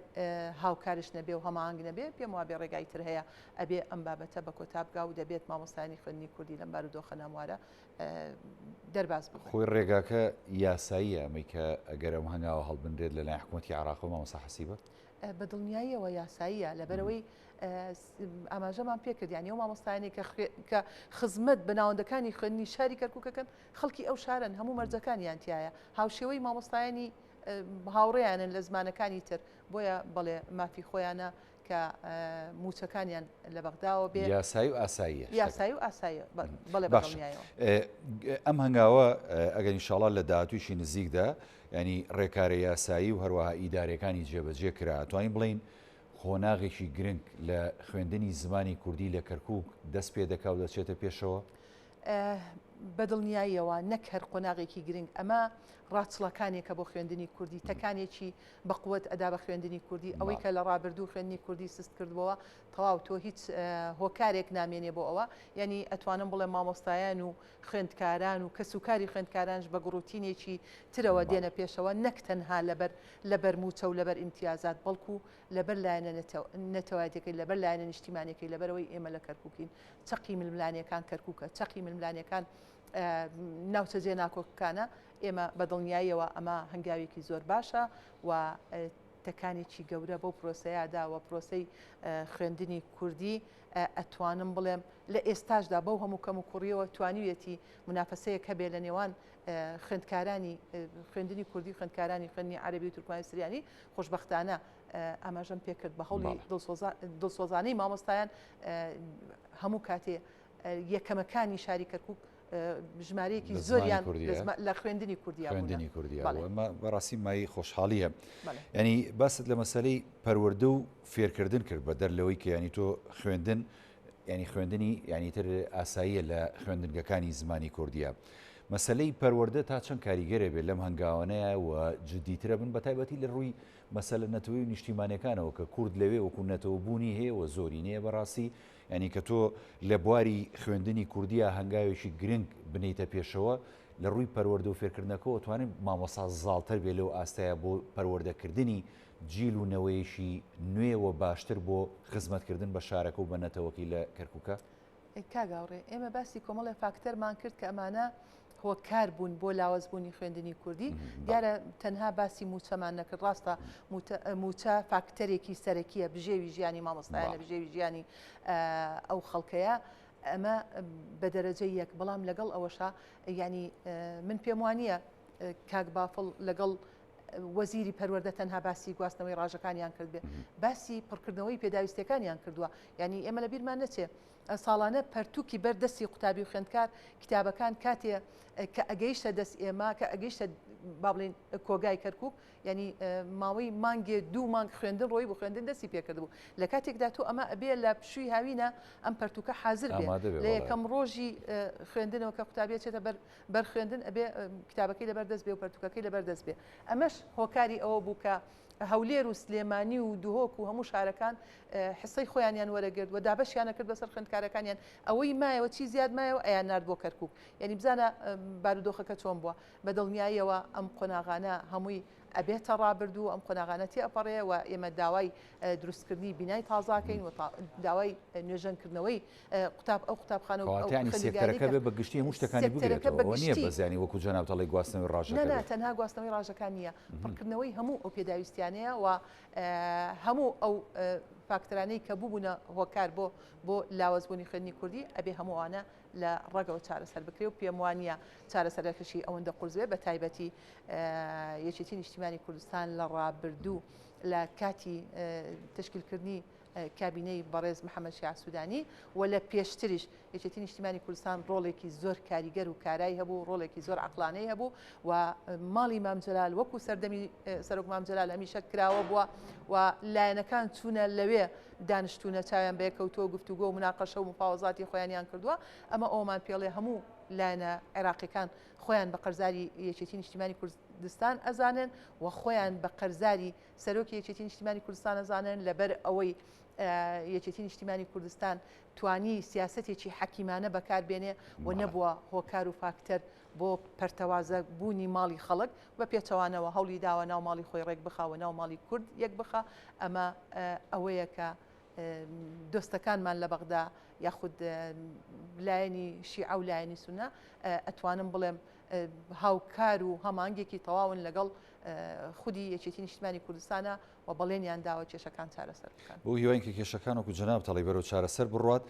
هاوکارش نەبێ و هەماهەنگ نەبێ، پێم وابێ ڕێگای تر هەیە، ئەبێ ئەم بابەتە بە کۆتا بگا و دەبێت مامۆستایانی خوێندنی کوردی لەم بارودۆخە ناموارە دەرباز ببن. خۆی ڕێگاکە یاساییە ئەمەی کە ئەگەر ئەم هەنگاوە هەڵبنرێت لەلایەن حکومەتی عێراقەوە مامۆستا حەسیبە؟ بە دڵنیاییەوە یاساییە، لەبەرئەوەی ئاماژەمان پێکرد یانی ئەو مامۆستایانەی کە خزمەت بە ناوەندەکانی خوێندنی شاری کەرکووک ئەکەن خەڵکی ئەو شارەن، هەموو مەرجەکانیان تیایە، هاوشێوەی مامۆستایانی هاوڕێیانن لە زمانەکانی تر، بۆیە بەڵێ مافی خۆیانە کە مووچەکانیان لە بەغداوە بێ. یاسایی و ئاساییە شتەکە. یاسایی و ئاساییە بەڵێ بە باشە دڵنیایەوە. ئەم هەنگاوە ئەگەر ئینشاڵا لە داهاتوویشی نزیکدا یانی ڕێکارە یاسایی و هەروەها ئیدارەکانی جێبەجێ کرا ئەتوانین بڵێین قۆناغێکی گرنگ لە خوێندنی زمانی کوردی لە کەرکووک دەست پێ دەکا و دەچێتە پێشەوە؟ بە دڵنیاییەوە نەک هەر قۆناغێکی گرنگ، ئەمە ڕاچڵەکانێکە بۆ خوێندنی کوردی، تەکانێکی بە قوت ئەدا بە خوێندنی کوردی، ئەوەی کە لە ڕابردوو خوێندنی کوردی سست کردبۆوە، تەواو تۆ هیچ هۆکارێک نامێنێ بۆ ئەوە، یانی ئەتوانم بڵێم مامۆستایان و خوێندکاران و کەسوکاری خوێندکارانش بە گوڕوتینێکی ترەوە دێنە پێشەوە، نەک تەنها لەبەر لەبەر مووچە و لەبەر ئیمتیازات، بەڵکو لەبەر لایەنە نەتەوایەتیەکەی، لەبەر لایەنە نیشتیمانیەکەی، لەبەرئەوەی ئێمە لە کەرکوکین، چەقی ململانێکان کەرکوکە، چەقی ململانێکان ناوچە جێناکۆکەکانە، ئێمە بە دڵنیاییەوە ئەمە هەنگاوێکی زۆر باشە و تەکانێکی گەورە بەو پرۆسەیە دا و پرۆسەی خوێندنی کوردی ئەتوانم بڵێم لە ئێستاشدا بەو هەموو کەموکوڕیەوە توانیویەتی مونافەسەیەک هەبێ لە نێوان خوێندکارانی خوێندنی کوردی خوێندکارانی خوێندنی عەرەبی و تورکمانی سریانی خۆشبەختانە ئاماژەم پێکرد بە هەوڵی دڵسۆزانەی مامۆستایان هەموو کاتێ یەکەمەکانی شاری کەرکک ژمارەیەکی زۆریان لە خوێندنی کوردی خوێندنی کوردی بەڕاستی مای خۆشحاڵیە ینی باست لە مەسلەی پەروەردە و فێرکردن کرد بە دەر لەوەی کە ینی تۆ خوێندن ینی خوێندنی ینی تر ئاساییە لە خوێندنگەکانی زمانی کوردیە. مەسلەی پەروەردە تا چەند کاریگەرە بێت لەم هەنگاوانەیە و جددیترە بن بە تایبەتی لە ڕووی مەسەلە نەتەوەی و نیشتیمانیەکانەوە کە کورد لەوێ وەکو نەتەوە بوونی هەیە و زۆرینەیە بەڕاستی یانی کە تۆ لە بواری خوێندنی کوردیا هەنگاوێکی گرنگ بنێیتە پێشەوە لە ڕووی پەروەردە و فێرکردنەکەوە توانێت مامۆستا زاڵتر بێ لەو ئاستەیە بۆ پەروەردەکردنی جیل و نەوەیەکی نوێ و باشتر بۆ خزمەتکردن بە شارەکە و بە نەتەوەکەی لە کەرکوکە؟ کاک هاوڕێ ئێمە باسی کۆمەڵێ فاکتەرمان کرد کە ئەمانە. هۆکار بوون بۆ لاوازبوونی خوێندنی کوردی، دیارە تەنها باسی مووچەمان نەکرد، ڕاستە مووچە فاکتەرێکی سەرەکییە، بژێوی ژیانی مامۆستایانە، بژێوی ژیانی ئەو خەڵکەیە، ئەمە بە دەرەجەی یەک، بەڵام لەگەڵ ئەوەشا یانی من پێم وانییە کاک بافڵ لەگەڵ وەزیری پەروەردە تەنها باسی گواستنەوەی ڕاژەکانیان کردبێ، باسی پڕکردنەوەی پێداویستیەکانیان کردووە، یانی ئێمە لە بیرمان نەچێ ساڵانە پەرتووکی بەر دەستی قوتابی و خوێندکار، کتابەکان کاتێ کە ئەگەیشتە دەست ئێمە، کە ئەگەیشتە با بڵێین کۆگای کەرکووک، یانی ماوەی مانگێ دوو مانگ خوێندن ڕۆی بوو، خوێندن دەستی پێ کردبوو. لە کاتێکدا تۆ ئەمە ئەبێ لە پشووی هاوینە ئەم پەرتووکە حازر بێ. لە یەکەم ڕۆژی خوێندنەوە کە قوتابی ئەچێتە بەر بەر خوێندن ئەبێ کتابەکەی لەبەر دەست بێ و پەرتووکەکەی لەبەر دەست بێ. ئەمەش هۆکاری ئەوە بوو کە هەولێر و سلێمانی و دهۆک و هەموو شارەکان حسەی خۆیانیان وەرەگرت و دابەشیان ئەکرد بەسەر خوێندکارەکانیان، ئەوەی مایەوە چی زیاد مایەوە ئەیاننارد بۆ کەرکوک. یانی بزانە بارودۆخەکە چۆن بووە. بە دڵنیاییەوە ئەم قۆناغانە هەمووی ئەبێتە ڕابردوو، ئەم قۆناغانە تێئەپەڕێ و ئێمە داوای دروستکردنی بینای تازە ئەکەین و داوای نوێژەنکردنەوەی قوتاب ئەو قوتابخانە و ئەو کەواتە یانی خوێندنگایانەی سێکتەرەکە کە بێ بە گشتی هەموو شتەکانی سێکتەرەکە بگرێتەوە بە ئەوە نییە گشتی بەس یانی وەکوو جەنابت ئەڵێی گواستنەوەی نا ڕاژەکە نا بێ. تەنها گواستنەوەی ڕاژەکان نییە، پڕکردنەوەی هەموو ئەو پێداویستیانەیە و هەموو ئەو فاکتەرانەی کە ببوونە هۆکار بۆ بۆ لاوازبوونی خوێندنی کوردی ئەبێ هەموو ئەوانە لە ڕەگەوە چارەسەر بکرێ و پێم وانییە چارەسەرەکەشی ئەوەندە قورس بێ بە تایبەتی یەکێتی نیشتیمانی کوردستان لە ڕابردوو لە کاتی تەشکیلکردنی کابینەی بەڕێز محەمەد شیاع سودانی و لە پێشتریش یەکێتی نیشتیمانی کوردستان ڕۆڵێکی زۆر کاریگەر و کارای هەبوو، ڕۆڵێکی زۆر عەقڵانەی هەبوو و ماڵی مام جەلال وەکو سەردەمی سەرۆک مام جەلال هەمیشە کراوە بووە و لایەنەکان چوونە لەوێ دانیشتوونە چاویان بەیەکەوتووە گفتوگۆ و مناقەشە و مفاوەزاتی خۆیانیان کردووە ئەمە ئەومان پێڵێ هەموو لایەنە عێراقیەکان خۆیان بە قەرزاری یەکێتی نیشتیمانی کوردستان ئەزانن و خۆیان بە قەرزاری سەرۆکی یەکێتی نیشتیمانی کوردستان ئەزانن لەبەر ئەوەی یەکێتی نیشتیمانی کوردستان توانی سیاسەتێکی حەکیمانە بەکار بێنێ و نەبووە هۆکار و فاکتەر بۆ پەرتەوازە بوونی ماڵی خەڵک بە پێچەوانەوە هەوڵی داوە ناو ماڵی خۆی ڕێک بخا و ناو ماڵی کورد یەک بخا ئەمە ئەوەیە کە دۆستەکانمان لە بەغدا یاخود لایەنی شیعە و لایەنی سونە ئەتوانم بڵێم هاوکار و هەماهەنگێکی تەواون لەگەڵ خودی یەکێتی نیشتمانی کوردستانە و بەڵێنیان داوە کێشەکان چارەسەر بکەن. بەو هیواین کە کێشەکان وەکو جەنابت ئەڵێی بەرەو چارەسەر بڕوات،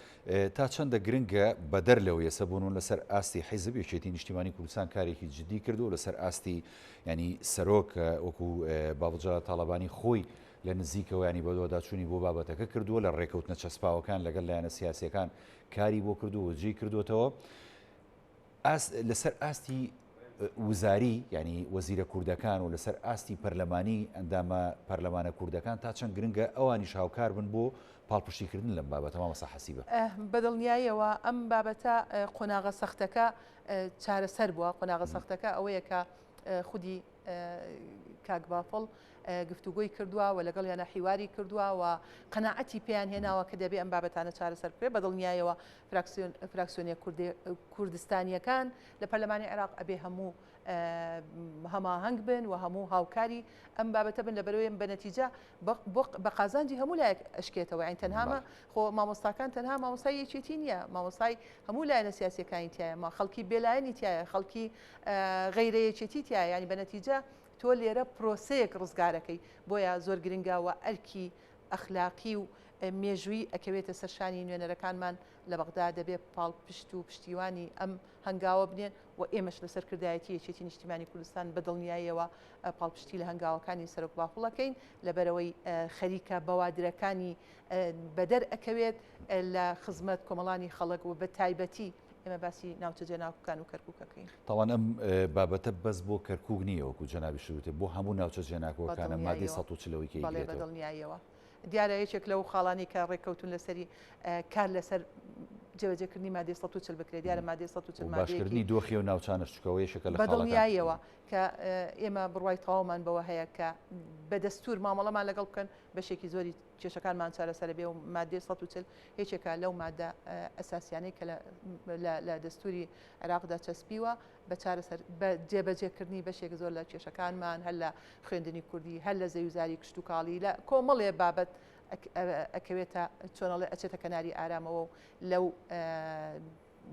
تا چەندە گرنگە بەدەر لەوەی ئێستا بۆ نموونە لەسەر ئاستی حیزب یەکێتی نیشتیمانی کوردستان کارێکی جدی کردووە لەسەر ئاستی یانی سەرۆک وەکو بافڵ جەلال تاڵەبانی خۆی لە نزیکەوە ینی بەدواداچوونی بۆ بابەتەکە کردووە لە ڕێکەوتنە چەسپاوەکان لەگەڵ لایەنە سیاسیەکان کاری بۆ کردووە و جێی کردوێتەوە. ئاست لەسەر ئاستی وزاری یانی وەزیرە کوردەکان و لەسەر ئاستی پەرلەمانی ئەندامە پەرلەمانە کوردەکان تا چەند گرنگە ئەوانیش هاوکار بن بۆ پاڵپشتیکردن لەم بابەتە مامۆستا حەسیبە؟ بەدڵنیاییەوە ئەم بابەتە قۆناغە سەختەکە چارەسەر بووە، قۆناغە سەختەکە ئەوەیە کە خودی کاک بافڵ گفتوگۆی کردووە و لەگەڵیانە حیواری کردووە و قەناعەتی پێیان هێناوە کە دەبێ ئەم بابەتانە چارەسەر بکرێت. بە دڵنیایەوە فراکسیۆنە کوردستانییەکان لە پەرلەمانی عێراق ئەبێ هەموو هەماهەنگ بن و هەموو هاوکاری ئەم بابەتە بن لەبەرەوەی بە نەتیجە بە قازانجی هەموو لایەک ئەشکێتەوە یانی تەنها خۆ مامۆستاکان تەنها مامۆستای یەکێتی نییە مامۆستای هەموو لایەنە سیاسیەکانی تایە ما خەڵکی بێلایەنی تایە خەڵکی غەیرە یەکێتی تایە ینی بە نەتیجە تۆ لێرە پرۆسەیەک ڕزگارەکەی بۆیە زۆر گرنگە و ئەرکی ئەخلاقی و مێژوویی ئەکەوێتە سەر شانی نوێنەرەکانمان لە بەغدا دەبێ پاڵپشت و پشتیوانی ئەم هەنگاوە بنێن و ئێمەش لە سەرکردایەتی یەکێتی نیشتیمانی کوردستان بە دڵنیاییەوە پاڵپشتی لە هەنگاوەکانی سەرۆک بافڵ ئەکەین لەبەرئەوەی خەریکە بەوادرەکانی بەدەر ئەکەوێت لە خزمەت کۆمەڵانی خەڵک و بە تایبەتی ئێمە باسی ناوچە جێناکۆکان و کەرکوک ئەکەین. تاوان ئەم بابەتە بەس بۆ کەرکوک نییە وەکو جەنابیشت وتت بۆ هەموو ناوچە جێناکۆکانە مادەی 140 ەوەی کە بەڵێ بە دڵنیاییەوە دیارە یەکێک لەو خاڵانەی کە ڕێککەوتون لەسەری کار لەسەر جێبەجێکردنی مادەی 140 بکرێت دیارە مادەی 140 باشکردنی دۆخی و ناوچانەش چکەوە یەکێکە لە بە دڵنیاییەوە کە ئێمە بڕوای تەواومان بەوە هەیە کە بە دەستور مامەڵەمان لەگەڵ بکەن بەشێکی زۆری کێشەکانمان چارەسەرە بێ و مادەی 140 یەکێکە لەو مادە ئەساسیانەی کە لە دەستوری عێراقدا چەسپیوە بە چارەسەر بە جێبەجێکردنی بەشێک زۆر لە کێشەکانمان هەر لە خوێندنی کوردی هەر لە زەویوزاری کشتوکاڵی لە کۆمەڵێ بابەت ئەکەوێتە چۆنەڵێ ئەچێتە کەناری ئارامەوە و لەو.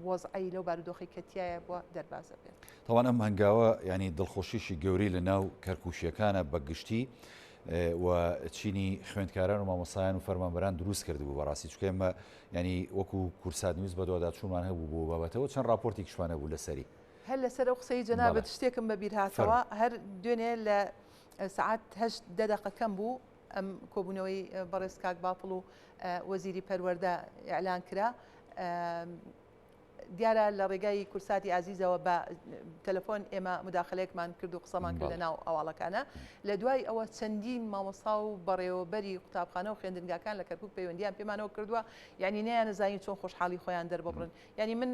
وەزعەی لەو بارودۆخەی کە تیایە بووە دەربازە بێت. تاوان ئەم هەنگاوە یانی دڵخۆشیشی گەورەی لە ناو کەرکوکییەکانە بە گشتی و چینی خوێندکاران و مامۆستایان و فەرمانبەران دروست کردبوو بەڕاستی چونکە ئێمە یانی وەکو کوردسات نیوز بەدواداچوونمان هەبوو بۆ بابەتەوە چەند ڕاپۆرتێکیشمان هەبوو لەسەری. هەر لەسەر ئەو قسەی جەنابت شتێکم بەبیر هاتەوە هەر دوێنێ لە سەعات هەشت دە دەقە کەم بوو ئەم کۆبوونەوەی بەڕێز کاک بافڵ و وەزیری پەروەردە ئیعلان کرا دیارە لە ڕێگای کورساتی ئازیزەوە بە تەلەفۆن ئێمە مداخلەیەکمان کرد و قسەمان کرد لە ناو ئەواڵەکانە لە دوای ئەوە چەندین مامۆستا و بەڕێوەبەری قوتابخانە و خوێندنگاکان لە کەرکک پەیوەندیان پێمانەوە کردووە یعنی نەیانەزانی چۆن خۆشحاڵی خۆیان دەرببڕن یعنی من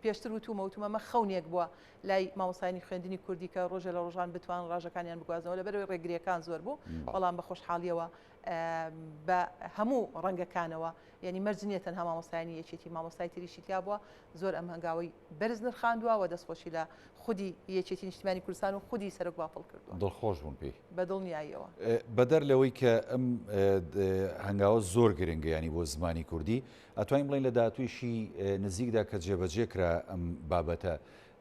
پێشتر وتومە وتومە مە خەونێک بووە لای مامۆستایانی خوێندنی کوردی کە ڕۆژێ لە ڕۆژان بتوان ڕاژەکانیان بگوازنەوە لەبەرەوەی ڕێگریەکان زۆر بوو بەڵام بە خۆشحاڵیەوە بە هەموو ڕەنگەکانەوە یعنی مەرج نییە تەنها مامۆستایانی یەکێتی مامۆستای تریشی تیا بووە زۆر ئەم هەنگاوەی بەرز نرخاندووە و دەستخۆشی لە خودی یەکێتی نیشتیمانی کوردستان و خودی سەرۆک بافڵ کردووە. دڵخۆش بوون پێی. بە دڵنیاییەوە. بەدەر لەوەی کە ئەم هەنگاوە زۆر گرنگە ینی بۆ زمانی کوردی ئەتوانین بڵێین لە داهاتوویشی نزیکدا کە جێبەجێ کرا ئەم بابەتە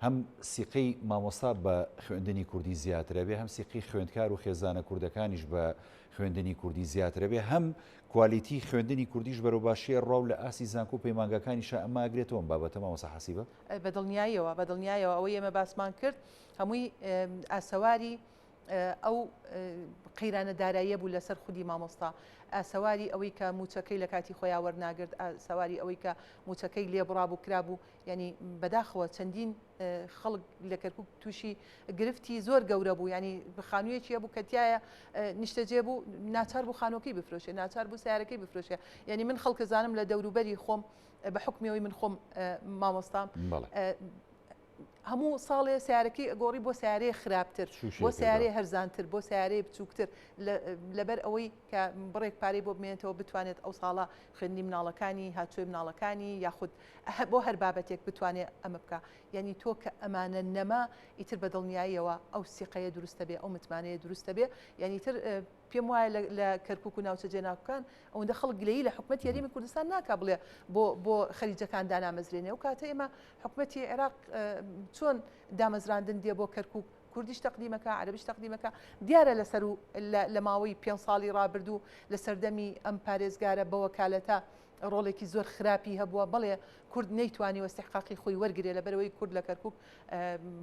هەم سیقەی مامۆستا بە خوێندنی کوردی زیاترە بێ هەم سیقەی خوێندکار و خێزانە کوردەکانیش بە خوێندنی کوردی زیاترە بێ هەم کوالیتی خوێندنی کوردیش بەرەو باشی ئەڕوا و لە ئاستی زانکۆ و پەیمانگاکانیشا ئەمە ئەگرێتەوە ئەم بابەتە مامۆستا حەسیبە؟ بە دڵنیاییەوە بە دڵنیایەوە ئەوەی ئێمە باسمان کرد هەمووی ئاسەواری ئەو قەیرانە داراییە بوو لەسەر خودی مامۆستا، ئاسەواری ئەوەی کە مووچەکەی لە کاتی خۆیا وەرناگرت، ئاسەواری ئەوەی کە مووچەکەی لێبڕابوو کرابوو، یانی بەداخەوە چەندین خەڵک لە کەرکوک تووشی گرفتی زۆر گەورە بوو، یانی خانوویەکی هەبوو کە تایە نیشتەجێ بوو، ناچار بوو خانووەکەی بفرۆشێ، ناچار بوو سیارەکەی بفرۆشێ، یانی من خەڵکەزانم لە دەوروبەری خۆم بە حوکمی ئەوەی من خۆم مامۆستام هەموو ساڵێ سیارەکەی ئەگۆڕی بۆ سیارەیە خراپتر بۆ سیارەی هەرزانتر بۆ سیارەی بچووکتر لەبەر ئەوەی کە بڕێک پارەی بۆ بمێنێتەوە بتوانێت ئەو ساڵە خوێندنی مناڵەکانی هاچۆی مناڵەکانی یاخود بۆ هەر بابەتێک بتوانێت ئەمە بکە یعنی تۆ کە ئەمانە نەما ئیتر بە دڵنیاییەوە ئەو سیقەیە دروستە بێ ئەو متمانەیە دروستە بێ یعنی تر پێم وایە لە کەرکوک و ناوچە جێناکۆکان ئەوەندە خەڵک گلەیی لە حکومەتی هەرێمی کوردستان ناکا بڵێ بۆ بۆ خەلیجەکان دانامەزرێنێ ئەو کاتە ئێمە حکومەتی عێراق چۆن دامەزراندن دێ بۆ کەرکوک کوردیش تەقدیمەکە عەرەبیش تەقدیمەکە دیارە لەسەر و لە ماوەی پێ ساڵی ڕابردوو لە سەردەمی ئەم پارێزگارە بە وەکالەتە ڕۆڵێکی زۆر خراپی هەبووە بەڵێ کورد نەیتوانیوە استحقاقی خۆی وەرگێ لەبەرەوەی کورد لە کەرکک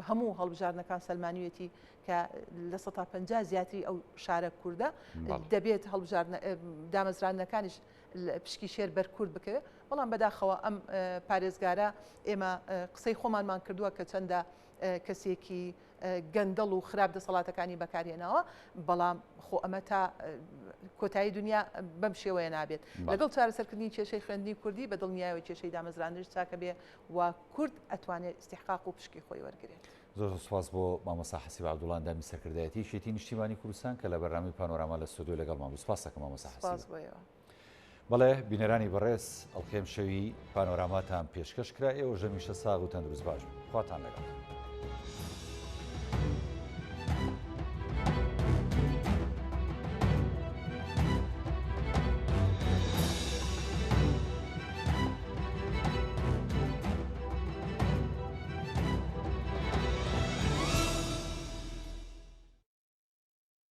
هەموو هەڵبژاردنەکان سەلمانویەتی کە 50% زیاتری ئەو شارە کوردە دەبێت هەڵبژاردنە دامەزراندنەکانیش پشکی شێر بەر کورد بکەوێت بەڵام بەداخەوە ئەم پارێزگارە ئێمە قسەی خۆمانمان کردووە کە چەندە کەسێکی گەندەڵ و خراپ دەسەڵاتەکانی بەکارهێناوە بەڵام خۆ ئەمە تا کۆتایی دنیا بەم شێوەیە نابێت لەگەڵ چارەسەرکردنی کێشەی خوێندنی کوردی بە دڵنیایەوە کێشەی دامەزراندنش چاکە بێ و کورد ئەتوانێت ئیستیحقاق و پشکی خۆی وەرگێت. زۆر زۆر سوپاس بۆ مامۆستا حەسیب عەبدوڵا ئەندامی سەرکردایەتی یەکێتی نیشتیمانی کوردستان کە لە بەرنامەی پانۆراما لە ستۆدیۆ لەگەڵمان بوو. سوپاس دەکەم مامۆستا حەسیب. سوپاس بۆ ئێوە. بەڵێ بینەرانی بەڕێز ئەڵقەی ئەمشەوی پانۆراماتان پێشکەش کرا ئێوەش هەمیشە ساغ و تەندروست باش بن. خواتان لەگەڵ.